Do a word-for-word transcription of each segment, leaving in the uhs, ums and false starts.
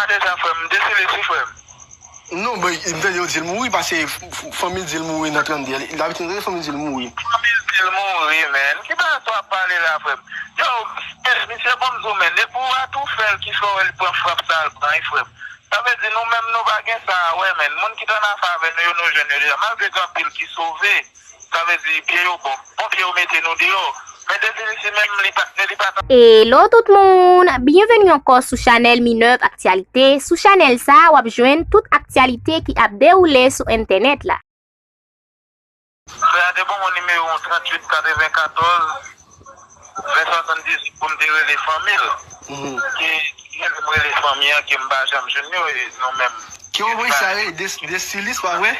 Deja, frè m, m te sele sou frè m. Non, men m tande yo di l mouri, paske f- f- fanmi l di l mouri nan trannde. Dabitid, m tande fanmi l di l mouri. Fanmi l di l mouri, men. Ki bagay sa w ap pale la, frè m? Yo, misye, bon, m di w, men, depi w atoufè l ki fè w wè l pran frap sa a, l pran, wi, frè m. Sa vle di, nou menm, nou pa gen sa a wè, men. Moun ki t annafè avè nou yo, nou jwenn yo deja. Malgre gen anpil ki sove, sa vle di, pye yo bon. Bon, pye yo mete nou deyò. Men Dezili, si menm li pa t, li pa t Hello tout moun! Byenveni ankò sou chanèl Minerve Aktyalite. Sou chanèl sa a, w ap jwenn tout aktyalite ki ap dewoule sou entènèt la. Frè a te ban mwen nimewo w, tranntuit katrevenkatòz ven swasanndizuit pou m te rele fanmi l. Ke, ke m rele fanmi an, ke m pa janm jwenn yo, e nou menm. Ki anvoye sa ye? Desilis, pa vre?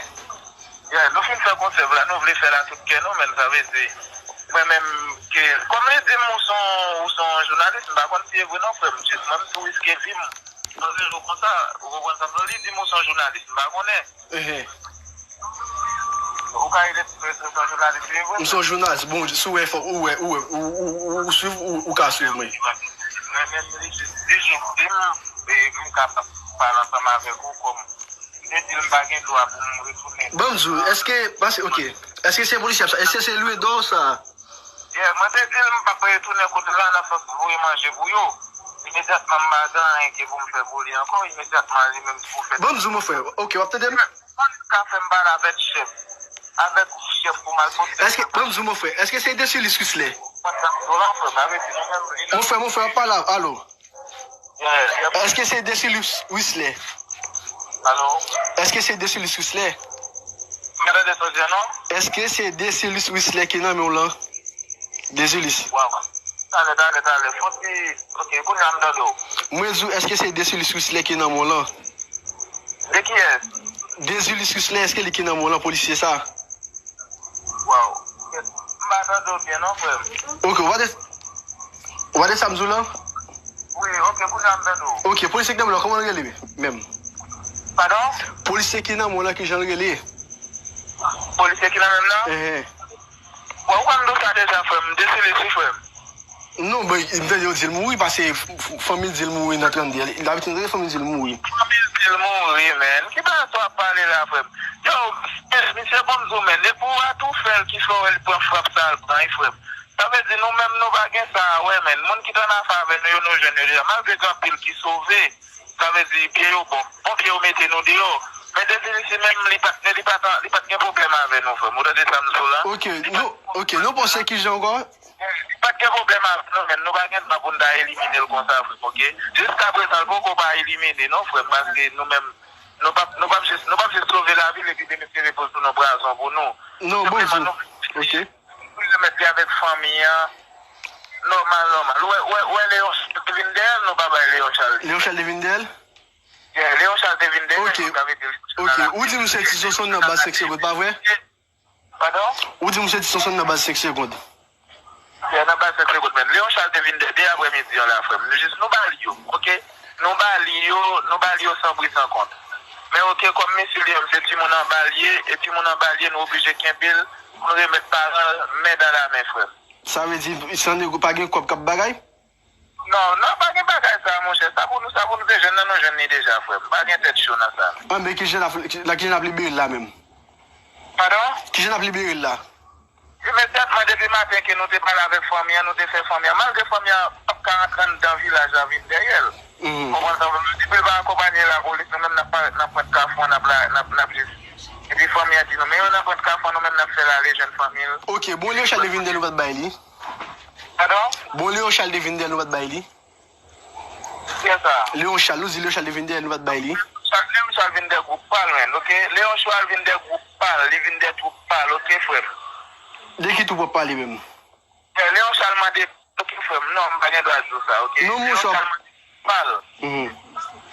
Yeah, nou fin fè konsèv la, nou vle fè l a tout kè nou, men sa vle di, mwen menm, ke, kòm li di m ou se yon, ou se yon jounalis, m pa konn si e vre non, frè m, jis mwen m tou riske vi m nan rezo konsa, ou konprann sa m di w, li di m ou se yon jounalis, m pa konnen. Ou ka rele m se yon jounalis, li vre. M se yon jounalis, bon, si w wè, fòk ou wè, ou wè, ou, ou, ou, ou swiv, ou, ou ka swiv mwen. Mwen menm, li jis, li jis di m, e, m ka pale ansanm avèk ou kòm. Li di l m pa gen dwa pou m retounen. Ban m di w, èske, paske, ok, èske se polisye ap sa, èske se lwedò sa? Yeah, mwen te di l m p ap retounen kote l la nan sans voye manje pou yo. Imedyatman m pa gen anyen ke pou m fè pou li ankò, imedyatman li menm tou fè. Ban m di w, mon frè, ok, w ap tande m? Moun ka fè m pale avèk chèf. Avèk chèf pou m al pote. Èske, ban m di w, mon frè, èske se Desilis Wislè? Mwen sa m di w la, frè, m avèk nou menm, li nan. Mon frè, mon frè, w ap pale, alo? Yeah, yeah. Èske se Desilis Wislè? Alo? Èske se Desilis Wislè? M pa tande sa w di a non. Èske se Desilis Wislè ki nan men w lan? Desilis. Waw. Talè, talè, talè. Fò ti, ok, kounye a m tande w. Mwen di w, èske se Desilis Wislè ki nan men w lan? De kiyès? Desilis Wislè, èske li ki nan men w lan, polisye sa? Waw. M pa tande w byen non, frè m. Ok, w pa tande, w pa tande sa m di w lan? Wi, ok, kounye a m tande w. Ok, polisye ki nan men w lan, kòman l rele menm? Padon? Polisye ki nan men w lan, kijan l rele? Polisye ki nan men m nan? Ehe. Bon, ou konn nou sa deja, frè m. Desilis, wi, frè m. Non, bon, m tande yo di l mouri, paske f- f- fanmi l di l mouri nan trannde. Dabitid, m tande fanmi l di l mouri. Fanmi l di l mouri, men. Ki bagay sa w ap pale la, frè m? Yo, misye, bon, m di w, men, depi w atoufè l ki fè w wè l pran frap sa a, l pran, wi, frè m. Sa vle di, nou menm, nou pa gen sa a wè, men. Moun ki t annafè avè nou yo, nou jwenn yo deja. Malgre gen anpil ki sove, sa vle di, pye yo bon. Bon, pye yo mete nou deyò. Men Dezili, si menm li pa t, li pa t, li pa t gen pwoblèm avè nou, frè m. Ou tande sa m di w la? Ok, nou, ok, nou panse kijan ankò? Li pa t gen pwoblèm avè nou, men nou pa gen dwa pou n ta elimine l konsa, frè m, ok? Jiskaprezan, l poko pa elimine, non, frè m, paske nou menm, nou p ap, nou p ap jis, nou p ap jis sove lavi l epi demen se repoze nou prazon pou nou. Non, bonjou. Ok. Pou remèt li avèk fanmi an, nòmal, nòmal. Ou wè, ou wè, ou wè Leon Charles te vin dèyè l, nou pa bay Leon Charles li. Leon Charles te vin dèyè l? Yeah, Leon Charles te vin dèyè l, ok, nou ta mete Leon Charles. Ok, la. Ou di m se Ti Sonson nan baz senk segonn, pa vre? Padon? Ou di m se Ti Sonson nan baz senk segonn. Yeah, nan baz senk segonn menm. Leon Charles te vin dèyè, de aprèmidi an la, frè m. Nou jis, nou ba li yo, ok? Nou ba li yo, nou ba li yo san pri san kont. Men ok, kòm mesye li menm se timoun anba l ye, e timoun anba l ye, nou oblije kenbe l, pou n remèt paran l men dan la men, frè m. Sa vle di, san nego pa gen kòb k ap bagay? Non, non, pa gen bagay sa, monchè. Sa pou nou, sa pou nou te jwenn nan, nou jwenn li deja, frè m. Pa gen tèt cho nan sa. Anben, kijan n ap, la, kijan n ap libere l la menm? Padon? Kijan n ap libere l la? Imedyatman, depi maten ke nou te pale avèk fanmi an, nou te fè fanmi an. Malgre fanmi an p ap ka rantre anndan vilaj la vin dèyè l. Konprann sa m di w? Depi l pa akonpaye lapolis, nou menm n ap parèt nan pwent kafou an, n ap la, n ap, n ap jis. Epi fanmi an di nou, men yo nan pwent kafou an, nou menm n ap fè l ale jwenn fanmi l. Ok, bon, Leon Charles te vin dèyè l, nou pa t bay li. Padon? Bon, Leon Charles te vin dèyè l, nou pa t bay li. Kiyès sa? Leon Charles, nou di Leon Charles te vin dèyè l, nou pa t bay li. Leon Charles vin dèyè gwoup pa l, menn, ok? Leon Charles vin dèyè gwoup pa l, li vin dèyè twoup pa l, ok, frè m? De ki twoup w ap pale menm? Leon Charles mande, ok, frè m, non, m pa gen dwa di w sa, ok? Non, monchè. Leon Charles mande pa l.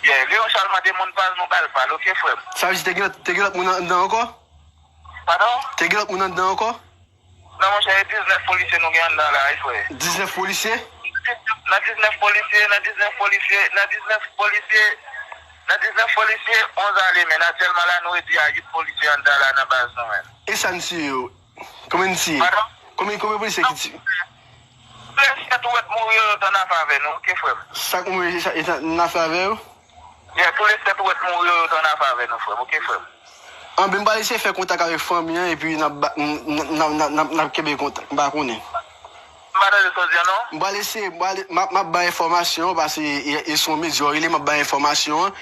Yeah, Leon Charles mande moun pa l, nou ba l pa l, ok, frè m? Sa vle di te gen, te gen lòt moun anndan ankò? Padon? Te gen lòt moun anndan ankò? Non, monchè, e diznèf polisye nou gen anndan la, wi, frè. Diznèf polisye? Nan diznèf polisye, nan diznèf polisye, nan diznèf polisye, nan diznèf polisye, onz ale, men aktyèlman la, nou redui a uit polisye anndan la nan baz nou, men. E sa n tiye yo? Konbyen n tiye? Padon? Konbyen, konbyen polisye ki tiye? Polisye tou wèt mouri yo, yo t annafè avè nou, ok, frè m. Sa k mouri, e sa, e sa, annafè avè yo? Yeah, tous les sept ou wè mouri yo, yo t annafè avè nou, frè m, oke, frè m? Anben, m pral eseye fè kontak avèk fanmi an, epi n ap ba- n- n- n- n- n- n ap kenbe kontak, m pa konnen. M pa tande sa w di an, non. M pral eseye, m pral- m ap m ap bay enfòmasyon an, paske e- e se yon medya w rele, m ap bay enfòmasyon an,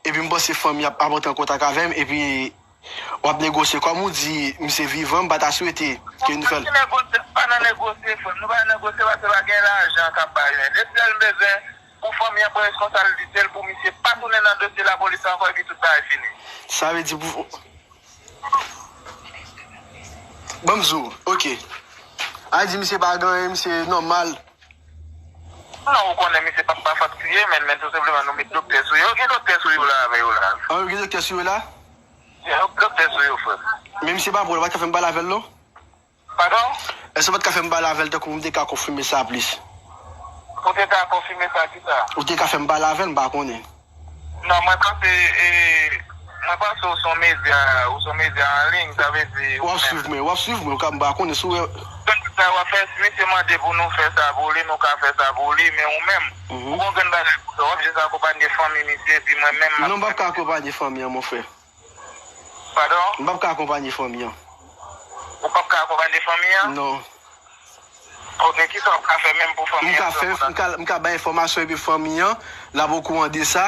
epi m panse fanmi an ap ap antre an kontak avè m, epi w ap negosye. Kòm ou di, misye vivan, m pa ta swete ke nou fè l. Pa nan negosye, pa nan negosye, frè m. Nou pa nan negosye, paske pa gen lajan k ap bay yo. Lè sèl m bezwen pou fanmi an pran reskonsablite l, pou misye pa tounen nan dosye lapolis ankò, epi tout bagay fini. Sa vle di pou. Ban m di w, oke. A di misye pa gen anyen, misye nòmal. Non, ou konnen misye p ap pa fòt kriye, men, men tou senpleman nou met doktè sou yo. Gen doktè sou yo la avè yo la. An, gen doktè sou yo la? Gen doktè sou yo, frè. Men misye pa pran, ou pa t ka fè m pale avè l, non? Padon? Èske ou pa t ka fè m pale avè l tankou pou m te ka konfime sa plis? Ou te ka konfime sa, kisa? Ou te ka fè m pale avè l, m pa konnen. Non, mwen panse, e, mwen panse ou se yon medya, ou se yon medya an liy, sa vle di. W ap swiv mwen, w ap swiv mwen, ou ka m pa konnen si w wè. Donk, sa w ap fè, si misye mande pou nou fè sa pou li, nou ka fè sa pou li, men ou menm, Mhm. ou gon grenn bagay pou fè, w ap jis akonpanye fanmi misye, epi mwen menm, m ap Non, m p ap ka akonpanye fanmi an, mon frè. Padon? M p ap ka akonpanye fanmi an. Ou p ap ka akonpanye fanmi an? Non. Ok, kisa w ap ka fè menm pou fanmi an? M ka fè, m ka, m ka bay enfòmasyon epi fanmi an, l ap okouran de sa.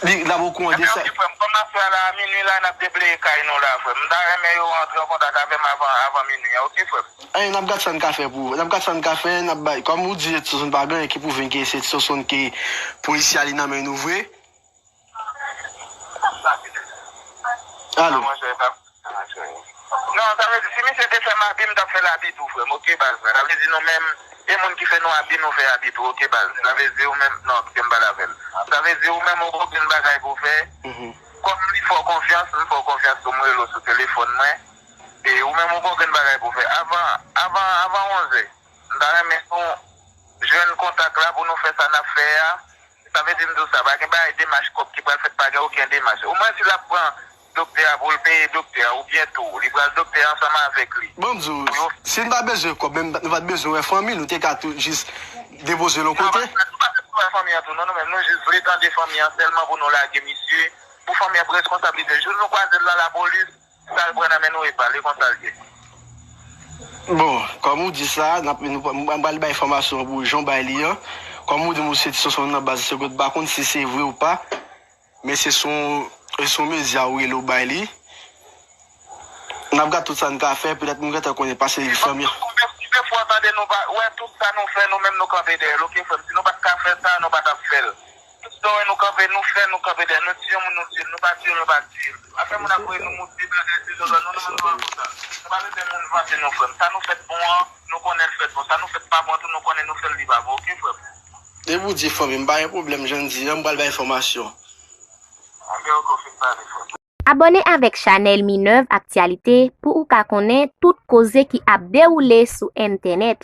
Li, l ap okouran de sa. Ebyen, ok, frè m, kòm n ap fè la, a minui la, n ap debleye kay nou la, frè m. M ta renmen yo antre an kontak avè m avan, avan minui an, ok, frè m? Anyen, n ap gad sa n ka fè pou, n ap gad sa n ka fè, n ap bay, kòm ou di, Edson pa gen anyen ki pwouve ke se Edson ke polisye a li nan men nou vre. Alo. Non, sa vle di, si misye te fè m abi, m t ap fè l abi tou, frè m, ok, baz mwen. Sa vle di, nou menm, e moun ki fè nou abi, nou fè abi tou, ok, baz. Sa vle di, ou menm, non, kite m pale avè l. Sa vle di, ou menm, ou gen okenn bagay pou w fè. Mhm. Kòm li fè w konfyans, m fè w konfyans tou, m rele w sou telefòn mwen. E ou menm, ou gen okenn bagay pou w fè. Avan, avan, avan onzè, m ta renmen nou jwenn kontak la pou nou fè sa n ap fè a. Sa vle di m di w sa, pa gen bagay demach kòb ki pral fèt, pa gen okenn demach. Omwen si l ap pran doktè a pou l peye doktè a, oubyen tou, li pral doktè a ansanm avèk li. Bon, m di w, si n pa bezwen kòb, menm nou pa t bezwen wè fanmi, nou te ka tou jis depoze l yon kote. Non, nou pa bezwen wè fanmi an tou, non, nou menm, nou jis vle tande fanmi an sèlman pou nou lage misye, pou fanmi an pran reskonsablite. Jou nou kwaze l nan lapolis, sa l pran nan men nou e pa l, e konsa l ye. Bon, kòm ou di sa, n ap, nou, m pral bay enfòmasyon an pou jan w bay li an. Kòm ou di m ou se ti Sonson nan baz, se kote, m pa konn si se vre ou pa, men se sou, se sou medya ou rele ou bay li. N ap gad tout sa n ka fè, petèt nou gentan konnen pase fanmi an. Konbyen, konbyen fwa w tande nou pa, wè tout sa nou fè, nou menm nou kanpe dèyè l, oke, frè m? Si nou pa t ka fè sa, nou pa t ap fè l. Tout sa w wè nou kanpe, nou fè, nou kanpe dèyè. Nou tiye yon moun, nou tiye l. Nou pa tiye l, nou pa tiye l. Afè moun ap voye nou moute bagay, se zòzò, nou, nou menm nou pa konsa. Nou pa bezwen moun vanse nou, frè m. Sa nou fèt bon an, nou konnen l fèt bon. Sa nou fèt pa bon tou, nou konnen nou fè l li pa bon, oke, frè m? Depi w di fanmi, m pa gen pwoblèm, jan n di an, m pral bay enfòmasyon. Anben, oke, w fin pale, frè m. Abòne avèk chanèl Minerve Actualité pou ou ka konnen tout koze ki ap dewoule sou entènèt.